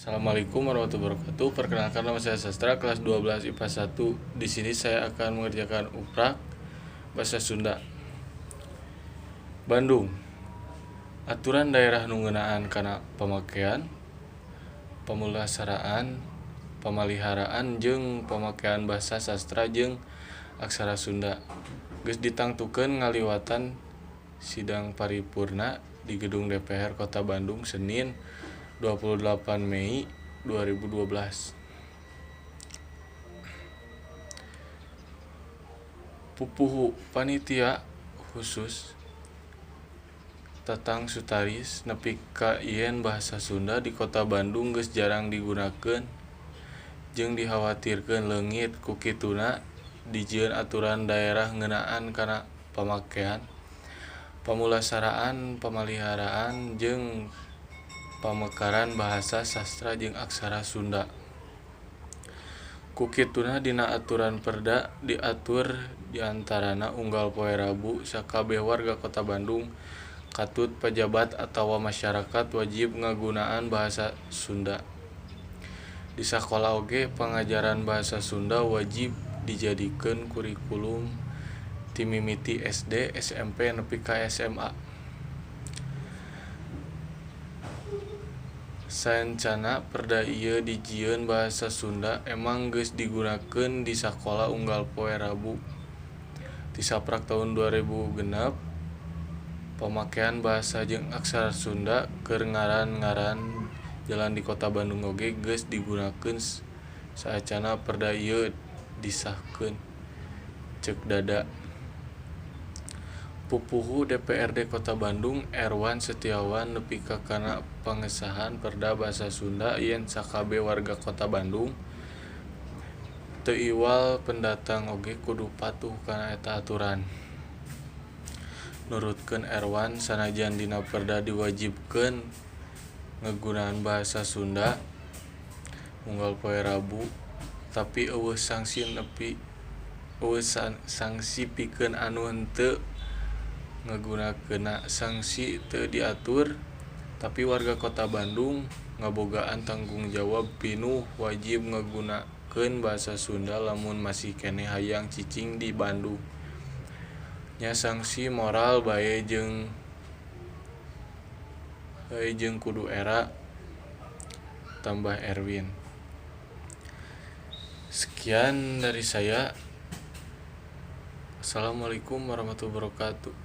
Assalamualaikum warahmatullahi wabarakatuh. Perkenalkan, nama saya Sastra, kelas 12 IPA 1. Di sini saya akan mengerjakan Uprak Bahasa Sunda. Bandung. Aturan daerah nu ngeunaan kana pamakean, pamulasaraan, pamaliharaan jeung pamakean basa, sastra jeung aksara Sunda geus ditangtukeun ngaliwatan sidang paripurna di Gedung DPR Kota Bandung, Senin 28 Mei 2012. Pupuhu Panitia Khusus Tatang Sutaris nepi ka yen Bahasa Sunda di Kota Bandung geus jarang digunakeun jeung dikhawatirkeun leungit, ku kituna dijieun aturan daerah ngeunaan kana pamakean, pamulasaraan, pamaliharaan jeung pamekaran bahasa, sastra jeung aksara Sunda. Ku kituna dina aturan perda diatur di antarana unggal poe Rabu sakabeh warga Kota Bandung katut pajabat atawa masyarakat wajib ngagunaan Bahasa Sunda. Di sakola oge pangajaran Bahasa Sunda wajib dijadikeun kurikulum ti mimiti SD, SMP nepi ka SMA. Saencanna perda ieu dijieun Bahasa Sunda emang geus digunakeun di sakola unggal poe Rabu. Ti saprak taun 2006 pamakean basa jeung aksara Sunda keur ngaran-ngaran jalan di Kota Bandung oge geus digunakeun saacanna perda ieu disahkeun, ceuk Dada. Pupuhu DPRD Kota Bandung Erwan Setiawan nepi ka kana pangesahan Perda Basa Sunda yen sakabeh warga Kota Bandung teu iwal pendatang oge kudu patuh kana eta aturan. Nurutkeun Erwan, sanajan dina perda diwajibkeun ngagunaan Bahasa Sunda unggal poe Rabu, tapi euweuh sanksi pikeun anu henteu ngagunakeunna. Sanksi teu diatur, tapi warga Kota Bandung ngabogaan tanggung jawab pinuh wajib ngagunakeun Basa Sunda lamun masih keneh hayang cicing di Bandung. Nya sanksi moral bae jeung kudu era, tambah Erwin. Sekian dari saya. Assalamualaikum warahmatullahi wabarakatuh.